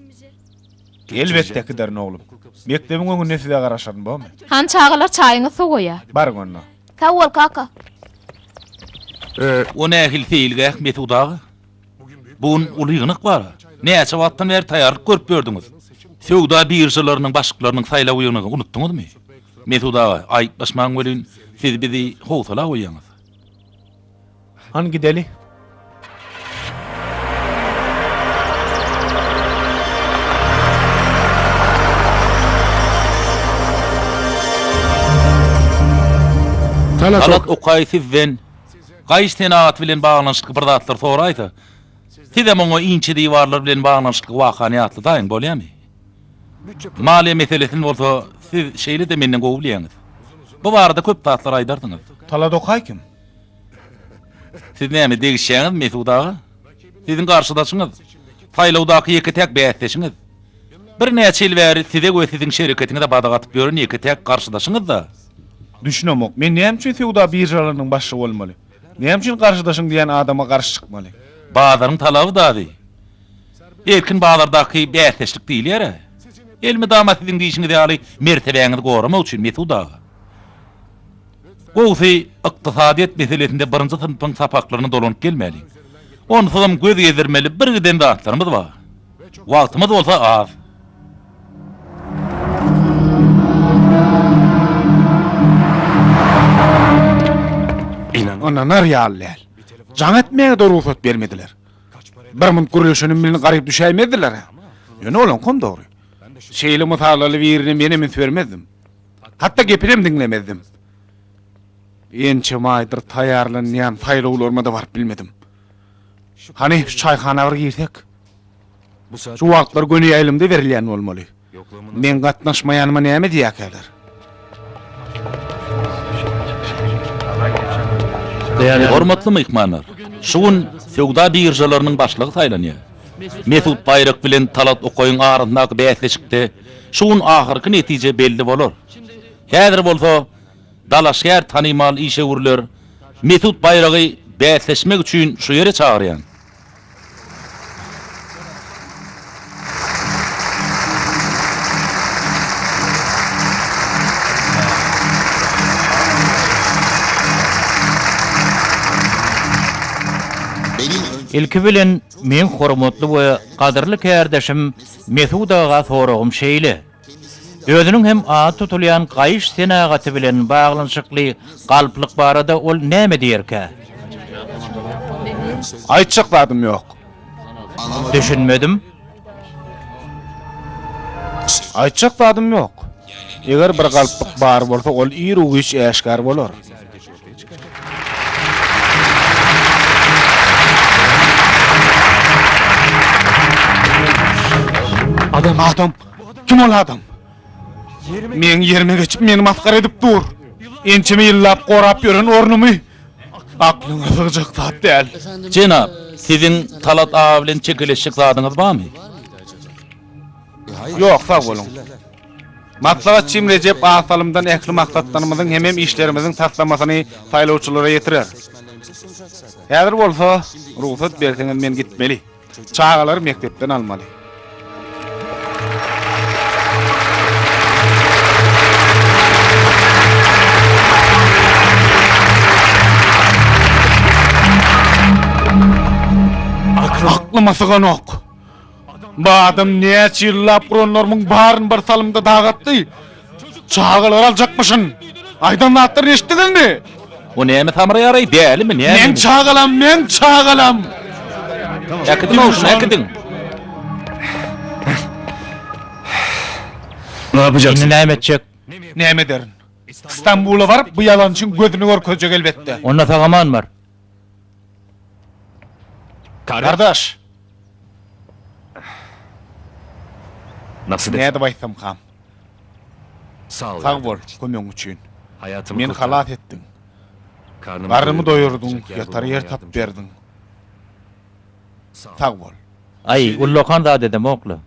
Elbetde äkiderin oglum. Mekdebiň öňünde size garaşaryn, bormy? Hany çagalar çaýyňyz sowaýar. Baryň onda. Sag bol kaka. O nähili seýilgäh Mesut aga? Bu gün uly ýygnak bar. Näçe wagtdan bäri taýýarlyk görüp ýördüňiz? Söwda biržalarynyň başlyklarynyň saýlaw ýygnagy unutdyňyzmy? Mesut aga, aýyplaşmaň welin, siz bizi howsala goýýaňyz. Hany gideli. Talat Okaý sizden Gaýyş senagaty bilen baglanyşykly bir zatlar soraýsa, sizem oňa inçe diwarlar bilen baglanyşykly wakany ýatladaýyň, bolýamy? Maliýe meselesini bolsa siz şeýle-de menden gowy bilýäňiz. Bu barada köp zatlar aýdarsyňyz. Talat Okaý kim? Siz näme, degişýäňizmi, Mesut aga? Siziň garşydaşyňyz. Saýlawdaky ýeke-täk bäsdeşiňiz. Birnäçe ýyl bäri size we siziň şereketiňize badak atyp ýören ýeke-täk garşydaşyňyz-da. Düşünemok, men näme üçin söwda biržalarynyň başlygy bolmaly? Näme üçin garşydaşyň diýen adama garşy çykmaly? Bazaryň talaby dazy. Erkin bazardaky bäsdeşlik diýilýär-ä. Elmydama siziň diýşiňiz ýaly mertebäňizi goramak üçin, Mesut aga. Gowusy, ykdysadyýet meselesinde birinji synpyň sapaklaryna dolanyp gelmäliň. Onsuzam göz gezdirmeli birgiden zatlarymyz bar. Wagtymyz bolsa az. Ynanar ýaly däl. Jaň etmäge-de rugsat bermediler. Bir munt gürleşenim bilen garyp düşäýmezdiler-ä. Ýöne olaňkam dogry. Şeýle mysalaly birine menem üns bermezdim. Hatda gepinem diňlemezdim. Ençeme aýdyr taýýarlanýan saýlawlaryma-da baryp bilmedim. Hany, şu çaýhana bir girsek. Şu wagtlar göni ýaýlymda berilýän bolmaly. Meň gatnaşmaýanyma näme diýýärkäler? Hormatly myhmanlar, şu gün söwda biržalarynyň başlygy saýlanýar. Mesut Baýrak bilen Talat Okaýyň arasyndaky bäsleşikde şu gün ahyrky netije belli bolar. Häzir bolsa dalaşgär tanymal işewürler Mesut Baýragy bäsleşmek üçin şu ýere çagyrýan. Ilki bilen meň hormatly we gadyrly kärdeşim Mesut aga soragym şeýle. Özüniň hem ady tutulýan gaýyş senagaty bilen baglanyşykly galplyk barada ol näme diýerkä? Aýtjak zadym ýok. Düşünmedim. Aýtjak zadym ýok. Eger bir galplyk bar bolsa, ol iru-giç äşgär bolar. Adam, adam. Kim ol adam? Meň ýerime geçip meni masgara edip dur. Ençeme ýyllap gorap ýören ornumy aklyňa sygjak zat däl. Jenap, siziň Talat aga bilen çekeleşjek zadyňyz barmy? Ýok, sag boluň. Maslahatçym Rejep az salymdan ähli maksatlarymyzyň hemem işlerimiziň taslamasyny saýlawçylara ýetirer. Häzir bolsa, rugsat berseňiz men gitmeli. Çagalary mekdepden almaly. Aklyma syganok. Bu adam näçe ýyllap guranlarymyň baryny bir salymda dagatdy. Çagalary aljakmyşyn. Aýdan zatlaryny eşitdiňizmi? O näme samraýar-aý, dälimi, nämemi? Meň çagalam, meň çagalam! Äkidiň-ow şuny, äkidiň! Indi näme etjek? Näme ederin? Stambula baryp, bu ýalançyň gözüni görkezjek elbetde. Onda sag-aman bar. Gardaş! Nädip aýtsamkam? Sag bol, kömegiň üçin. Meni halas etdiň. Garnymy doýurdyň, ýatar ýer tapyp berdiň. Sag bol. Aý, ullakan zat edemok-la.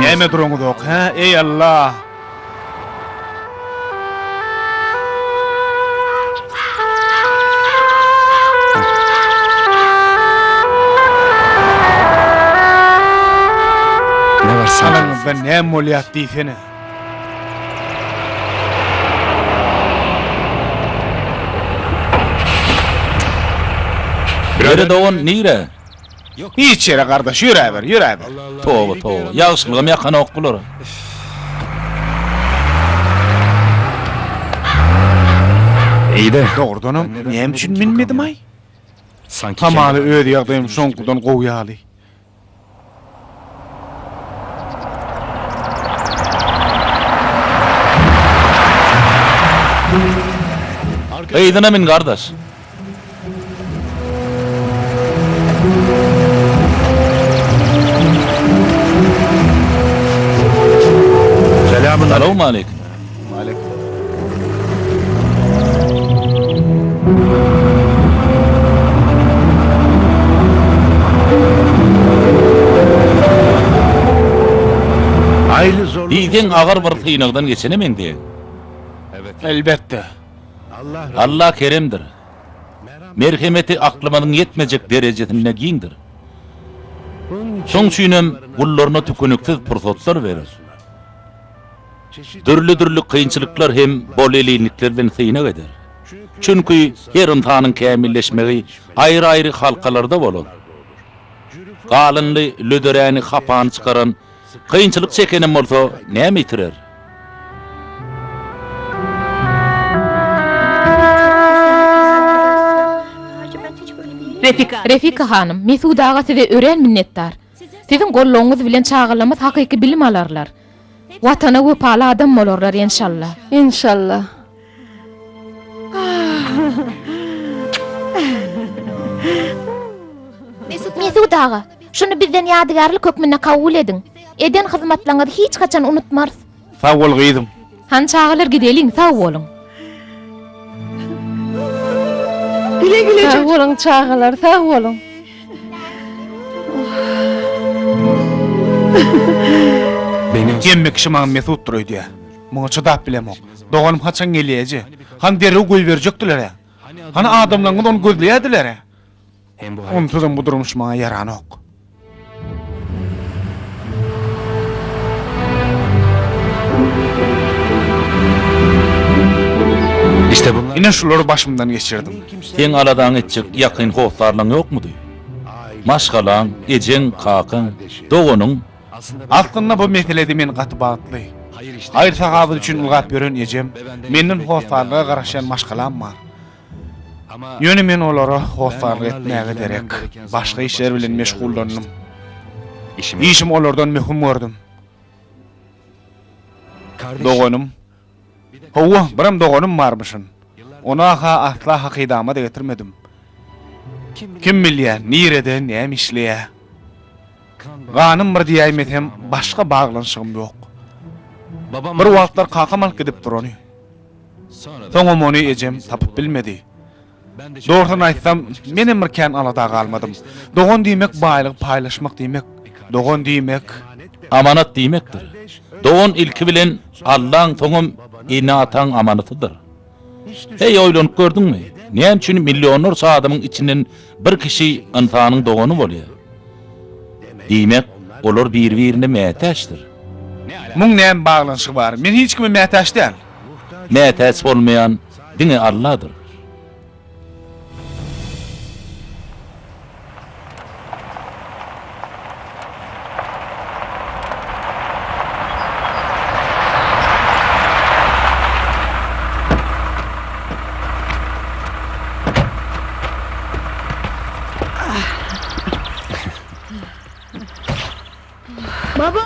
Näme duraňyzok, hä? Eý, Alla! Alaňyzda näme bolýar diýsene. Ýöre dogan, nirä? Hiç ýere gardaş, ýöräber, ýöräber. Toba, toba. Ýagşylygam ýakanok bulara. Eýde. Dogrudanam, näme üçin münmedim-aý? Hamala öz ýagdaýym şoňkudan gowy ýaly. Yzyna min gardaş. Salowmaleýkim. Diýseň agyr bir synagdan geçene meňzeýäň. Elbetde. Alla keremdir. Merhemeti aklymyzyň ýetmejek derejesinde giňdir. Şoň üçinem gullaryna tükeniksiz pursatlar berer. Dürli-dürli kynçylyklar hem bol-elinlikler bilen synag eder. Çünki her ynsanyň kämilleşmegi aýry-aýry halkalarda bolar. Galynly löderäni hapany çykaran, kynçylyk çekenem bolsa näme ýitirer? Refika hanym, Mesut aga size örän minnetdar. Siziň goldawyňyz bilen çagalarymyz hakyky bilim alarlar. Watana wepaly adam bolarlar enşalla. Enşalla. Mesut aga, şuny bizden ýadygärlik hökmünde kabul ediň. Eden hyzmatlaryňyzy hiç haçan unutmarys. Sag bol gyzym. Hany çagalar gideliň, sag boluň. Sag boluň çagalar, sag boluň. Hemme kişi maňa Mesutdyr öýdýär. Muňa çydap bilemok. Doganym haçan gelýär eje? Hany derrew goýberjekdiler-ä. Hany adamlaryňyz ony gözleýärdiler-ä. Onsuzam bu durmuş maňa ýaranok. Ine şulary başymdan geçirdim. Seň aladaňy etjek ýakyn hossarlaň ýokmudy? Maşgalaň, ejeň, kakaň, doganyň? Aslynda bu meselede men gaty bagtly. Haýyr-sahawat üçin ylgap ýören ejem, menden hossarlyga garaşýan maşgalam bar. Ýöne men olara hossarlyk etmäge derek, başga işler bilen meşgullandym. Işimi olardan möhüm gördüm. Doganym. Hawa, birem doganym barmyşyn. Ony-ha asla hakydama-da getirmedim. Kim bilýär, nirede, näme işleýär? Ganym bir diýäýmesem, başga baglanyşygym ýok. Bir wagtlar kakam alyp gidipdir ony. Soňam ony ejem tapyp bilmedi. Dogrusyny aýtsam, menem bir kän alada galmadym. Dogan diýmek baýlygy paýlaşmak diýmek. Dogan diýmek. Amanat diýmekdir. Dogan ilki bilen Allaň soňam ene-ataň amanatydyr. Heý oýlanyp gördüňmi? Näme üçin millionlarça adamyň içinden bir kişi ynsanyň dogany bolýar? Diýmek, olar bir-birine mätäçdir. Muň näme baglanyşygy bar? Men hiç kime mätäç däl. Mätäç bolmaýan diňe Alladyr.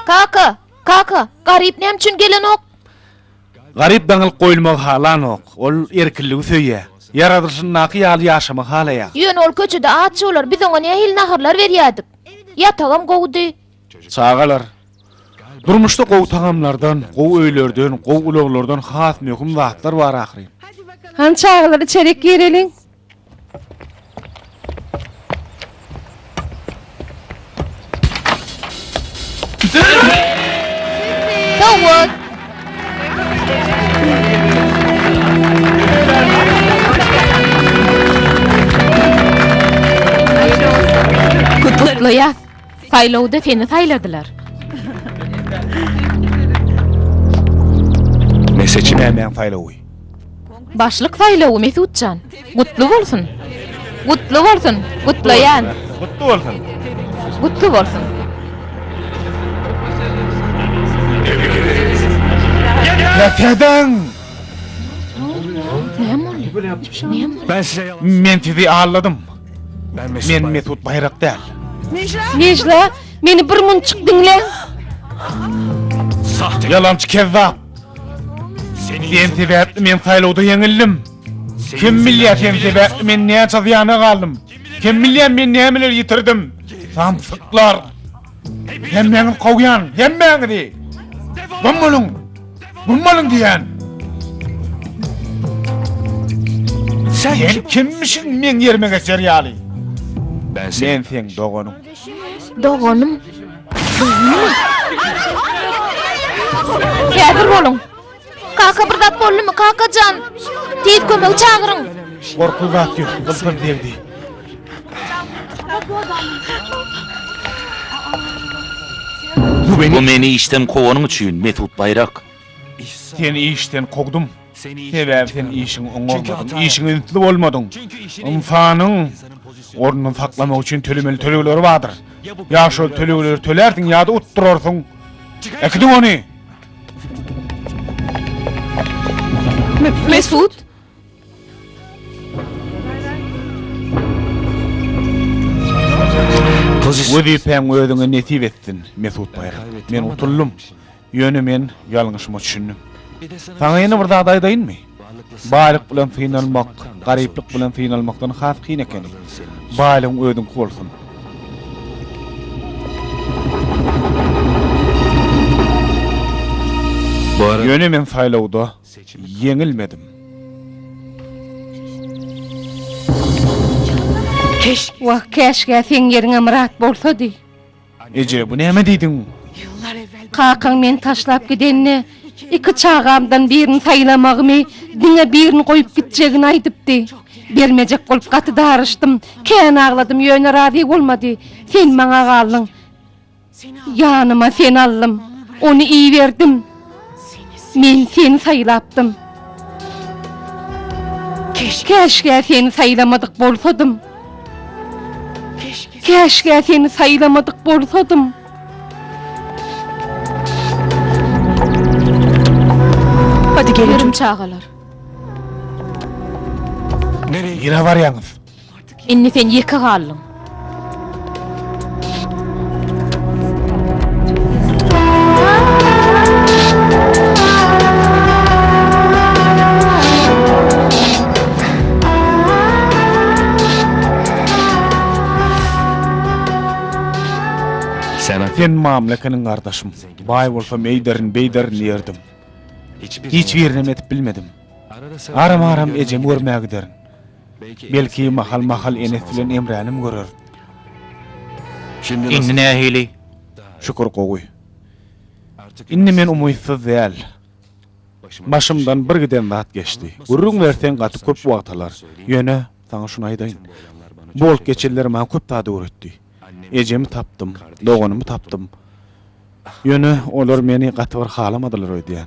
Kaka, kaka, Garyp näme üçin gelenok? Garyp daňylyp goýulmagy halanok. Ol erkinligi söýýär. Ýaradylyşyndaky ýaly ýaşamagy halaýar. Ýöne ol köçede aç bolar, biz oňa nähili naharlar berýärdik. Ýatagam gowudy. Çagalar, durmuşda gowy tagamlardan, gowy öýlerden, gowy ulaglardan has möhüm zatlar bar ahyryn. Hany çagalar içerik gireliň. Sowuk. Gutlaýas. Saýlawda seni saýladylar. Ne seçim? Nämäň saýlawy? Başlyk saýlawy Mesutjan. Gutly bolsun. Gutly bolsun. Gutlaýan. Gutly bolsun. Gutly bolsun. Nätädäň? Näme boldy? Näme boldy? Men sizi aldadym. Men Mesut Baýrak däl. Nejla, meni bir munçuk diňle. Ýalançy kezzap. Sen sebäpli men saýlawda ýeňildim. Kim bilýär sen sebäpli men näçe zyýana galdym. Kim bilýär men nämeleri ýitirdim. Samsyklar. Hemmäňizi kowýan, hemmäňizi. Güm boluň. Güm boluň diýýän. Sen kimmişiň meň ýerime geçer ýaly? Men seň doganyň. Doganym. Doganymmy? Häzir boluň. Kaka bir zat boldumy? Kaka jan! Tiz kömegi çagyryň! Gorkuly zat ýok, gyltyz degdi. Bu meni işden kowanyň üçin, Mesut Baýrak. Seni işden kowdum. Sebäbi sen işiňi oňarmadyň, işiňe ünsli bolmadyň. Ynsanyň ornuny saklamak üçin tölemeli tölegleri bardyr. Ýa şol tölegleri tölärsiň ýa-da utdurarsyň. Äkidiň ony! Mesut? Wezipäň özüňe nesip etsin, Mesut Baýrak. Men utuldym. Ýöne men ýalňyşyma düşündim. Saňa ýene bir zat aýdaýynmy? Baýlyk bilen synalmak, garyplyk bilen synalmakdan has kyn ekeni. Baýlygyň özüňki bolsun. Ýöne men saýlawda ýeňilmedim. Wah, käşgä seň ýeriňe Myrat bolsady. Eje, bu näme diýdiň? Kakaň meni taşlap gidende, iki çagamdan birini saýlamagymy, diňe birini goýup gitjegini aýdypdy. Bermejek bolup gaty daryşdym. Kän agladym, ýöne razy bolmady. Sen maňa galdyň. Ýanyma seni aldym. Ony iberdim. Men seni saýlapdym. Käşgä seni saýlamadyk bolsadym. Käşgä seni saýlamadyk bolsadym. Ýörüň çagalar. Nirä barýaňyz? Indi sen ýeke galdyň. Sen mamla ekeniň gardaşym. Baý bolsam eýderin, beýderin diýerdim. Hiç birinem edip bilmedim. Aram-aram ejemi görmäge giderin. Belki mahal-mahal Enes bilen Emränem görerin. Indi nähili? Şükür gowy. Indi men umytsyz däl. Başymdan bir giden zat geçdi. Gürrüň berseň gaty köp wagt alar. Ýöne, saňa şuny aýdaýyn. Bu bolup geçenler maňa köp zat öwretdi. Ejemi tapdym, doganymy tapdym. Ýöne olar meni gaty bir halamadylar öýdýän.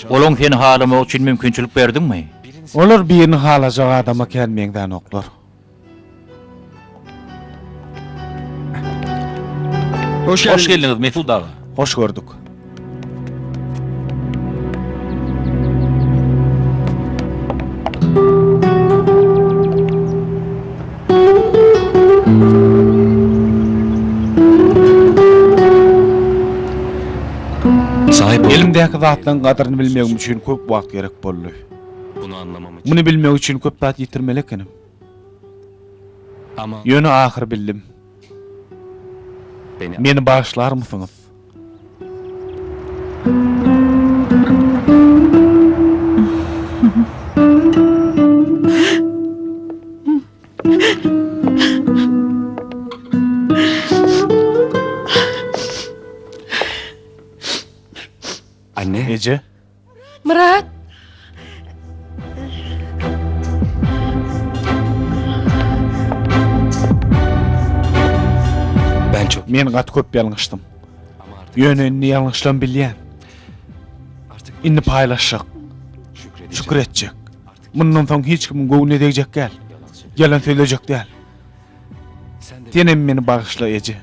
Olaň seni halamagy üçin mümkinçilik berdiňmi? Olar birini halajak adama kän meňzänoklar. Hoş geldiňiz, Mesut aga. Hoş gördük. Elimdäki zatlaryň gadyryny bilmegim üçin köp wagt gerek boldy. Muny bilmek üçin köp zat ýitirmeli ekenim. Ýöne ahyr bildim. Meni bagyşlarmysyňyz? Eje. Myrat. Men gaty köp ýalňyşdym. Ýöne indi ýalňyşlam bilýän. Indi paýlaşjak. Şükür etjek. Mundan soň hiç kimiň göwnüne degjek däl. Ýalan sözlejek däl. Senem meni bagyşla eje.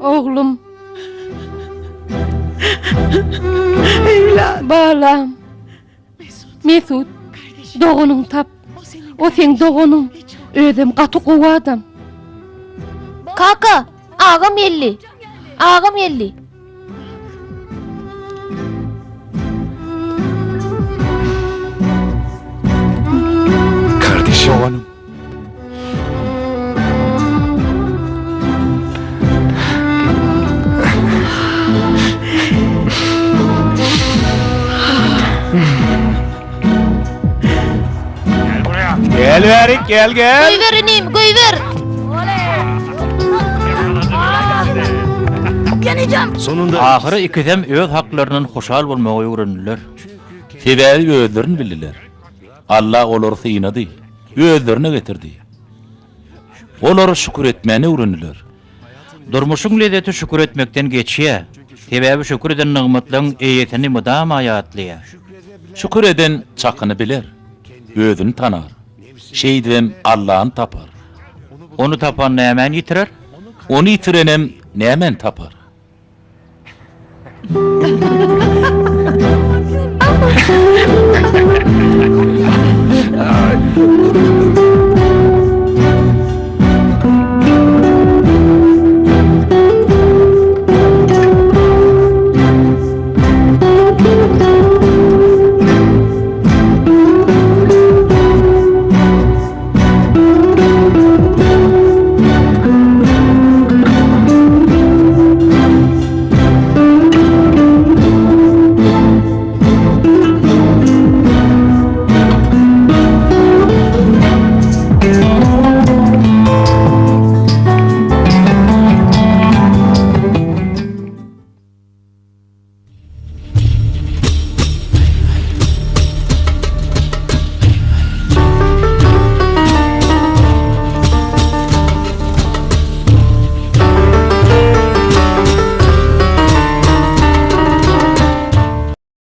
Oglum. Balam. Mesut, doganyňy tap. O seň doganyň. Özem gaty gowy adam. Kaka, agam geldi. Agam geldi. Doganym. Gel bärik, gel gel. Goýber inim, goýber. Ahyry ikisem öz haklaryndan hoşal bolmagy öwrendiler. Sebäbi özlerini bildiler. Allah olary synady, özlerine getirdi. Olar şükür etmäni öwrendiler. Durmuşyň lezzeti şükür etmekden geçýär. Sebäbi şükür eden nygmatlaryň eýesini mydama ýatlaýar. Şükür eden çakyny biler, özüni tanar. Şeýdibem Allany tapar. Ony tapan nämäni ýitirer? Ony ýitirenem nämäni tapar?